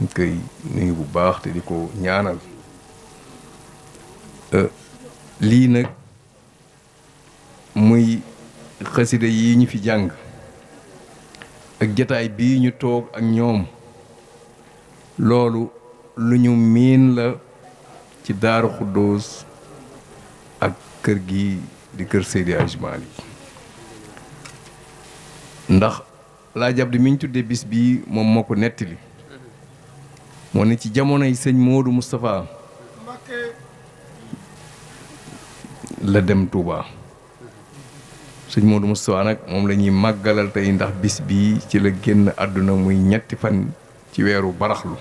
ñu koy nuyu bu baax te di ko ñaanal lii nag muy xasida yi ñu fi jàng ak jataay bii ñu toog ak ñoom loolu lu ñu miin la ci Daaru Xuddoos ak kër gi di kër Seydi Hadji Malick ndax laa jab di mi ñu tuddee bis bii moom moo ko nettali moo ne ci jamonoy sëñ Modou Moustapha la dem Touba sëñ Modou Moustapha nag moom la ñuy màggalal tey ndax bis bii ci la génn àdduna muy ñetti fan ci weeru baraxlu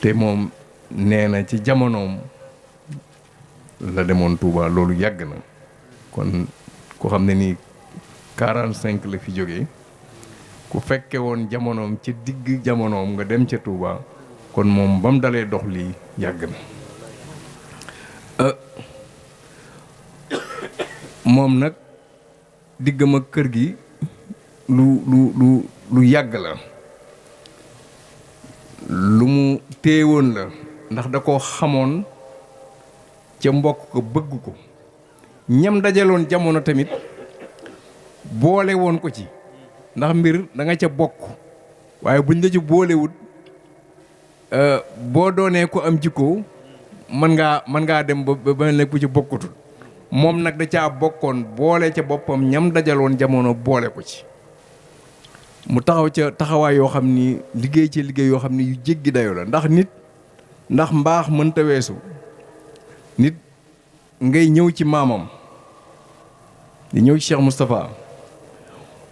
te moom nee na ci jamonoom la demoon Touba loolu yàgg na kon ku xam ne ni 45 la fi jógee ku fekke woon jamonoom ca digg jamonoom nga dem ca Touba kon moom ba mu dalee dox lii yàgg na moom nag diggam ak kër gi lu yàgg la lu mu téewoon la ndax da koo xamoon ca mbokk ko bëgg ko ñam dajaloon jamono tamit boole woon ko ci ndax mbir da nga ca bokk waaye buñ la ci boolewut boo doonee ko am jikko mën ngaa dem ba nekk ku ci bokkutul moom nag da caa bokkoon boole ca boppam ñam dajaloon jamono boole ko ci mu taxaw ca taxawaay yoo xam ni liggéey ci liggéey yoo xam ni yu jéggi dayoo la ndax mbaax mënta weesu nit ngay ñëw ci maamam di ñëw ci Cheikh Moustapha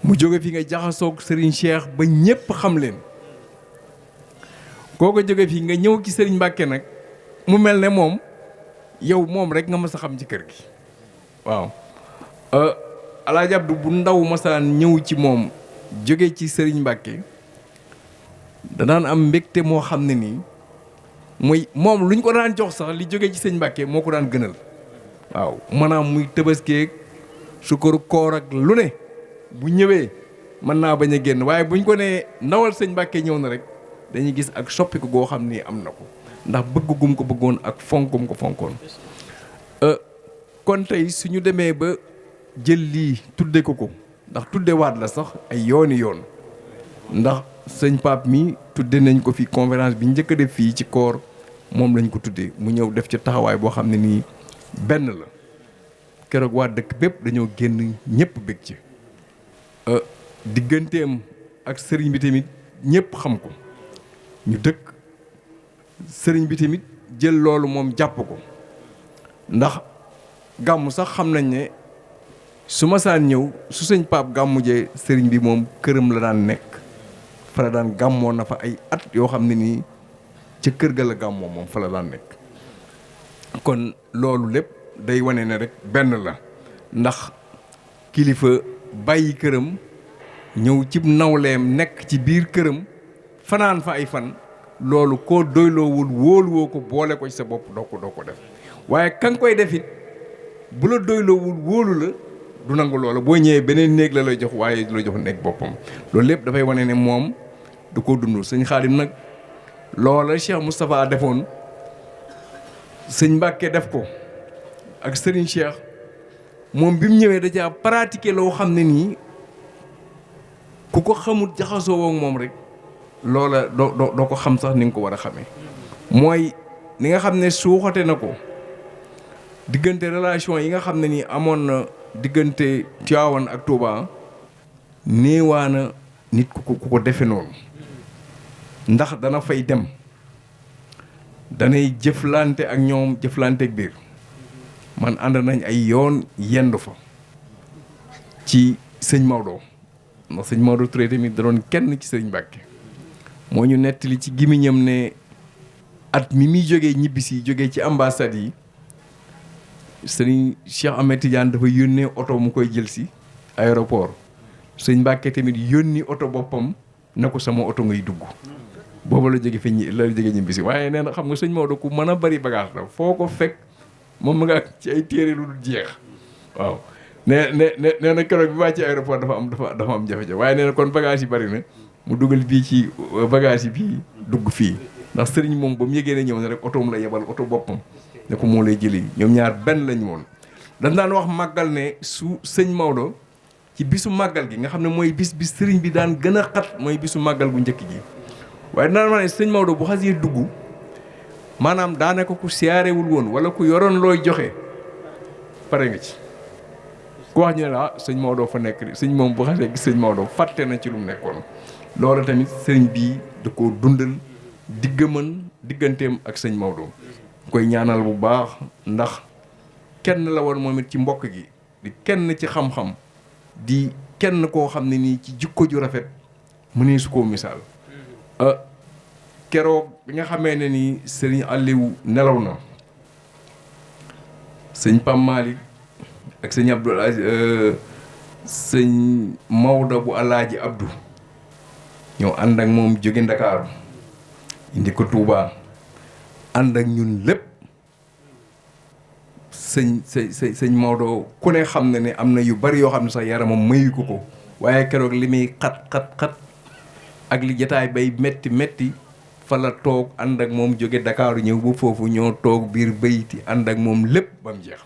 mu jóge fi nga jaxasoog Serigne Cheikh ba ñépp xam leen koo ko jóge fi nga ñëw ci Serigne Mbacke nag mu mel ne moom yow moom rek nga mës a xam ci kër gi waaw Alaaji Abdu bu ndaw masaan ñëw ci moom jóge ci Serigne Mbacke danaan am mbégte moo xam ne nii muy moom luñ ko daan jox sax li jóge ci Serigne Mbacke moo ko daan gënal waaw maanaam muy tëbaskeeg sukkaru koor ak lu ne bu ñëwee mën naa bañ a génn waaye buñ ko nee ndawal Serigne Mbacke ñëw na rek dañuy gis ak soppiku goo xam ni am na ko ndax bëgg gum ko bëggoon ak fonkum ko fonkoon kon tey suñu demee ba jël lii tudde ko ndax tudde waat la sax ay yooni yoon ndax sëñ Pape mi tudde nañ ko fi conférence bi njëkk a def fii ci koor moom lañ ko tuddee mu ñëw def ci taxawaay boo xam ne nii benn la keroog waa dëkk bépp dañoo génn ñëpp bég ci digganteem ak sëriñ bi tamit ñëpp xam ko ñu dëkk sëriñ bi tamit jël loolu moom jàpp ko ndax gàmmu sax xam nañ ne su ma saan ñëw su sëñ Pape gàmmu jee sëriñ bi moom këram la daan nekk fa la daan gàmmoo na fa ay at yoo xam ne nii ca kër ga la gàmmoo moom fa la daan nekk kon loolu lépp day wane ne rek benn la ndax kilifa bàyyi këram ñëw ci nawleem nekk ci biir këram fanaan fa ay fan loolu koo doyloowul wóoluwoo ko boole ko ci sa bopp doo ko def waaye ka nga koy def it bu la doyloowul wóolu la du nangu loola boo ñëwee beneen néeg la lay jox waaye du la jox néeg boppam loolu lépp dafay wane ne moom du ko dund sëñ Xaadim nag loola Cheikh Moustapha defoon sëñ Mbàkke def ko ak Serigne Cheikh moom bi mu ñëwee da caa pratiquer loo xam ne nii ku ko xamul jaxasoo ak moom rek loola doo ko xam sax ni nga ko war a xamee mooy ni nga xam ne suuxate na ko diggante relation yi nga xam ne nii amoon na diggante Tivaouane ak Touba néewaana nit ku ko defe noonu ndax dana fay dem danay jëflante ak ñoom jëflante ak biir man ànd nañ ay yoon yendu fa ci sëñ Maodo ndax sëñ Maodo Touré tamit da doon kenn ci sëñ Mbàkke moo ñu nettali ci gimiñam ne at mi muy jógee ñibbisi jógee ci ambassade yi sëñ Cheikh Ahmed Tidiane dafa yónnee oto mu koy jël si aéroport sëñ Mbàkke tamit yónni oto boppam na ko sama oto ngay dugg booba la jóge fi la jóge ñibbisi waaye nee na xam nga sëñ Maodo ku mën a bari bagage la foo ko fekk moom ma nga ci ay téere lu dul jeex waaw nee na keroog bi wàcc ci aéroport dafa am jafe-jafe waaye nee na kon bagage yi bari na mu dugal bii ci bagage yi bii dugg fii ndax sëriñ moom ba mu yëgee ne ñëw ne rek otoom la yebal oto boppam ne ko moo lay jëli ñoom ñaar benn lañu woon. dañ daan wax màggal ne su sëñ Maodo ci bisu màggal gi nga xam ne mooy bis bi sëriñ bi daan gën a xat mooy bisu màggal gu njëkk gi waaye daan wax ne sëñ Maodo bu xasee dugg maanaam daanaka ku siyaarewul woon wala ku yoroon looy joxe pare nga ci. ku wax ñu ne la sëñ Maodo fa nekk sëñ moom bu xasee gis sëñ Maodo fàtte na ci lu mu nekkoon loolu tamit sëriñ bii da koo dundal digganteem ak sëñ Maodo. koy ñaanal bu baax ndax kenn la woon moom it ci mbokk gi di kenn ci xam-xam di kenn koo xam ne nii ci jikko ju rafet mënee su koo misaal. keroog bi nga xamee ne nii sëriñ Aliou nelaw na sëñ Pam Malick ak sëñ Abdou sëñ Maodo bu Alaaji Abdou ñëw ànd ak moom jóge Ndakaaru indi ko Touba ànd ak ñun lépp sëñ Maodo ku ne xam ne ne am na yu bari yoo xam ne sax yaramam mayu ko waaye keroog li muy xat ak li jataay bay metti fa la toog ànd ak moom jóge Dakaaru ñëw ba foofu ñoo toog biir bayti ànd ak moom lépp ba mu jeex.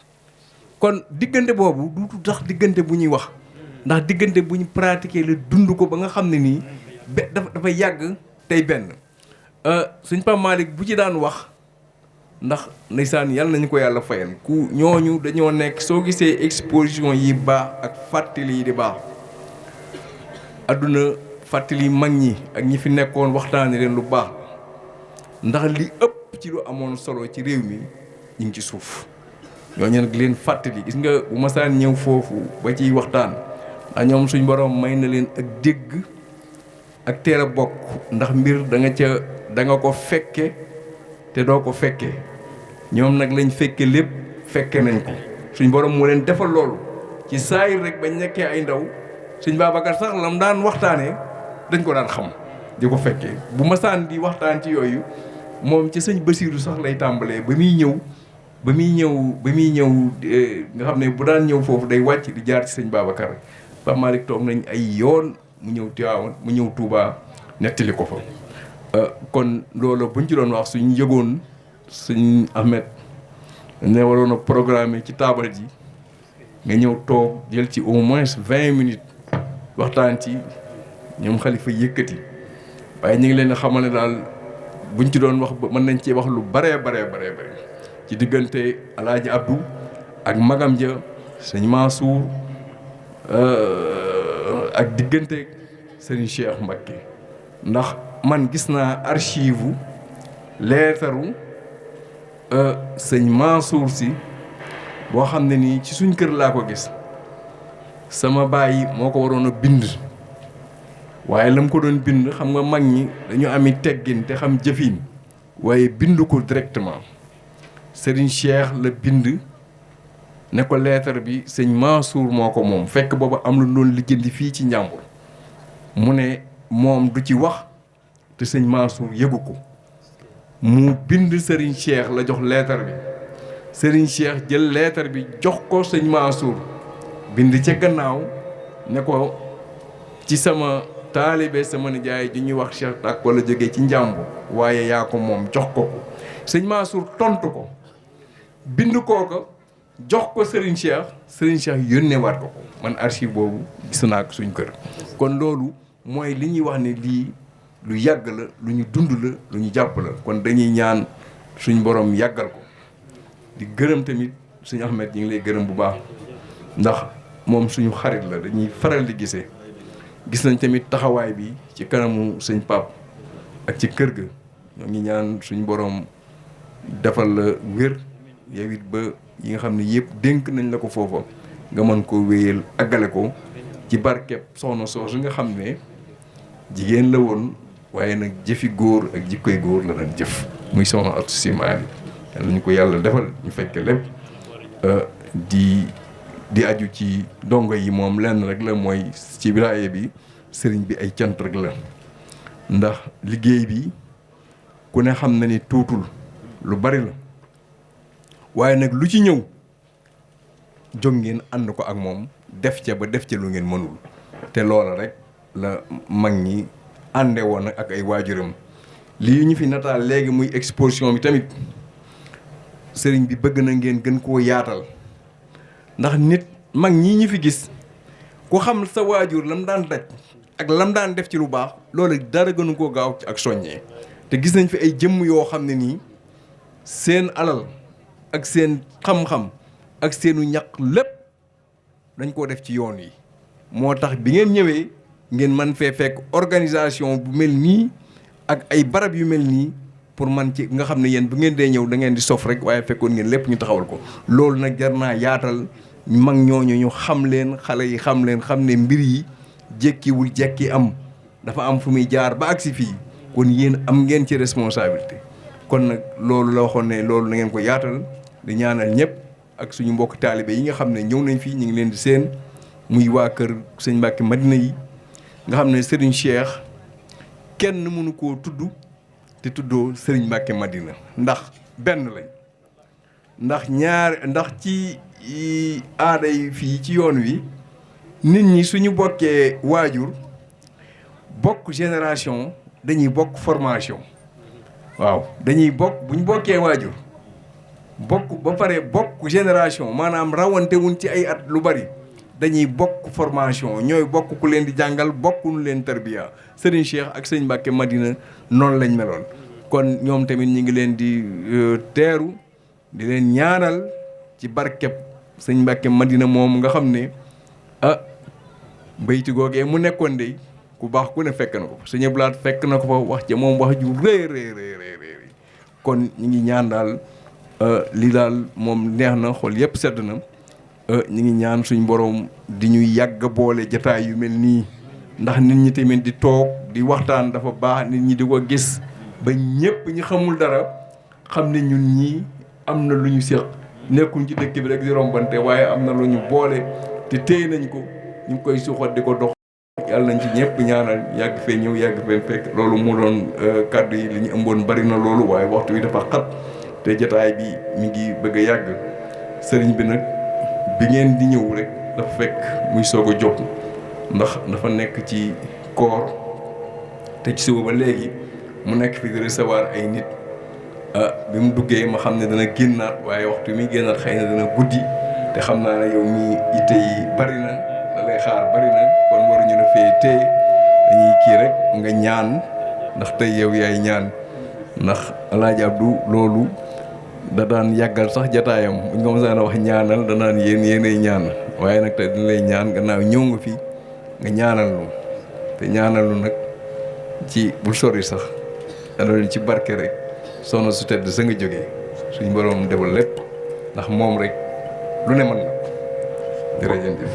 kon diggante boobu du tax diggante bu ñuy wax ndax diggante bu ñu pratiquer la dund ko ba nga xam ne nii dafa yàgg tey benn sëñ Pape Malick bu ci daan wax ndax ndeysaan yàlla nañu ko yàlla fayal ku ñooñu dañoo nekk soo gisee exposition yi baax ak fàttali yi di baax adduna fàttali mag ñi ak ñi fi nekkoon waxtaane leen lu baax ndax li ëpp ci lu amoon solo ci réew mi ñu ngi ci suuf ñooñu nag leen fàttali gis nga bu masaan ñëw foofu ba ciy waxtaan ndax ñoom suñ borom may na leen ak dégg ak teel a bokk ndax mbir da nga ko fekke te doo ko fekke ñoom nag lañ fekke lépp fekke nañ ko suñ borom moo leen defal loolu ci saayir rek bañ nekkee ay ndaw suñ Babacar sax lam daan waxtaanee dañ ko daan xam di ko fekkee bu masaan di waxtaan ci yooyu moom ci sëñ Basiiru sax lay tàmbalee ba muy ñëw nga xam ne bu daan ñëw foofu day wàcc di jaar ci sëñ Babacar Pape Malick toog nañ ay yoon mu ñëw Tiwaawan mu ñëw Touba nettali ko fa. kon loolu buñ ci doon wax suñ yëgoon suñ Ahmed ne waroon a programme ci taabal ji nga ñëw toog jël ci au moins 20 minutes waxtaan ci ñoom xalifa yëkkati waaye ñu ngi leen a xamal ne daal buñ ci doon wax mën nañ cee wax lu bare ci diggante Alaaji Abdou ak magam ja sëñ Mansour ak diggante sëñ Cheikh Mbacké ndax man gis naa archive leetaru sëñ Mansour si boo xam ne nii ci suñ kër laa ko gis sama baay moo ko waroon a bind waaye la mu ko doon bind xam nga mag ñi dañu ami teggin te xam jëfin waaye bind ko directement Serigne Cheikh la bind ne ko leetar bi sëñ Mansour moo ko moom fekk booba am lu doon lijjanti fii ci njàmbur mu ne moom du ci wax te sëñ Mansour yëgu ko mu bind Serigne Cheikh la jox leetar bi Serigne Cheikh jël leetar bi jox ko sëñ Mansour bind ca gannaaw ne ko ci sama taalibe sama nijaay ju ñuy wax Cheikh tak wala jógee ci njàmbur waaye yaa ko moom jox ko sëñ Mansour tontu ko bind kooka jox ko Serigne Cheikh yónneewaat ko man archive boobu gis naa ko suñ kër kon loolu mooy li ñuy wax ne lii lu yàgg la lu ñu dund la lu ñu jàpp la kon dañuy ñaan suñ borom yàggal ko di gërëm tamit suñu Ahmed ñu ngi lay gërëm bu baax ndax moom suñu xarit la dañuy faral di gisee gis nañ tamit taxawaay bi ci kanamu sëñ Pape ak ci kër ga ñoo ngi ñaan suñu borom defal la wér yow it ba yi nga xam ne yëpp dénk nañ la ko foofa nga mën koo wéyal àggale ko ci barkeb soxna soosu nga xam ne jigéen la woon waaye nag jëfi góor ak jikkoy góor la daan jëf muy soxna Astu Si Maali yal nañu ko yàlla defal ñu fekke lépp di aju ci dongo yi moom lenn rek la mooy ci wilaya bi sëriñ bi ay cant rek la ndax liggéey bi ku ne xam na ni tuutul lu bari la waaye nag lu ci ñëw jóg ngeen ànd ko ak moom def ca ba def ca lu ngeen mënul te loola rek la mag ñi ànde woon ak ay waajuram lii ñu fi nataal léegi muy exposition bi tamit sëriñ bi bëgg na ngeen gën koo yaatal ndax nit mag ñii ñu fi gis ku xam sa waajur lam daan daj ak lam daan def ci lu baax loolu dara gënu koo gaaw ak soññee te gis nañ fi ay jëmm yoo xam ne nii seen alal ak seen xam-xam ak seenu ñaq lépp dañ koo def ci yoon yi moo tax bi ngeen ñëwee ngeen man fee fekk organisation bu mel nii ak ay barab yu mel nii pour man ci nga xam ne yéen bu ngeen dee ñëw da ngeen di sof rek waaye fekkoon ngeen lépp ñu taxawal ko loolu nag jar naa yaatal mag ñooñu ñu xam leen xale yi xam leen xam ne mbir yi jékkiwul jekki am dafa am fu muy jaar ba agsi fii kon yéen am ngeen ci responsabilité kon nag loolu la waxoon ne loolu na ngeen ko yaatal di ñaanal ñëpp ak suñu mbokk taalibe yi nga xam ne ñëw nañ fii ñu ngi leen di seen muy waa kër sëñ Mbàkke Madina yi nga xam ne Serigne Cheikh kenn mënu koo tudd te tuddoo Serigne Mbàkke Madina ndax benn lañ ndax ci aada yi fii ci yoon wi nit ñi suñu bokkee waajur bokk génération dañuy bokk formation waaw dañuy bokk bu ñu bokkee waajur bokk ba pare bokk génération maanaam rawante wuñ ci ay at lu bari dañuy bokk formation ñooy bokk ku leen di jàngal bokkuñu leen tarbiya Serigne Cheikh ak sëñ Mbàkke Madina noonu lañ meloon kon ñoom tamit ñi ngi leen di teeru di leen ñaanal ci barkeb sëñ Mbàkke Madina moom nga xam ne bayti googee mu nekkoon de ku baax ku ne fekk na ko sëñ Blaat fekk na ko fa wax ja moom wax ju rëy kon ñi ngi ñaan daal lii daal moom neex na xol yëpp sedd na ñi ngi ñaan suñ borom di ñuy yàgg boole jataay yu mel nii ndax nit ñi tamit di toog di waxtaan dafa baax nit ñi di ko gis ba ñëpp ñi xamul dara xam ne ñun ñii am na lu ñu séq nekkuñ ci dëkk bi rek di rombante waaye am na lu ñu boole te téye nañ ko ñu ngi koy suuxat di ko dox yàlla nañ ci ñëpp ñaanal yàgg fee ñëw yàgg fee fekk loolu mu doon kàddu yi li ñu ëmboon bari na loolu waaye waxtu wi dafa xat te jataay bi mi ngi bëgg a yàgg sëriñ bi nag bi ngeen di ñëw rek dafa fekk muy soog a jóg ndax dafa nekk ci koor te ci suba ba léegi mu nekk fi di recevoir ay nit bi mu duggee ma xam ne dana génnaat waaye waxtu mi génnaat xëy na dana guddi te xam naa ne yow mi ite yi bari na da lay xaar bari na kon waruñu la fee téye dañuy kii rek nga ñaan ndax tey yow yaay ñaan ndax Alaaji Abdu loolu da daan yàggal sax jataayam buñ ko mosaan a wax ñaanal danaan yéenay ñaan waaye nag tey dañ lay ñaan gannaaw ñëw nga fi nga ñaanal lu te ñaanal lu nag ci bul sori sax loolu ci barke rek soxna su tedd sa nga jógee suñ borom defal lépp ndax moom rek lu ne mën na jërëjëf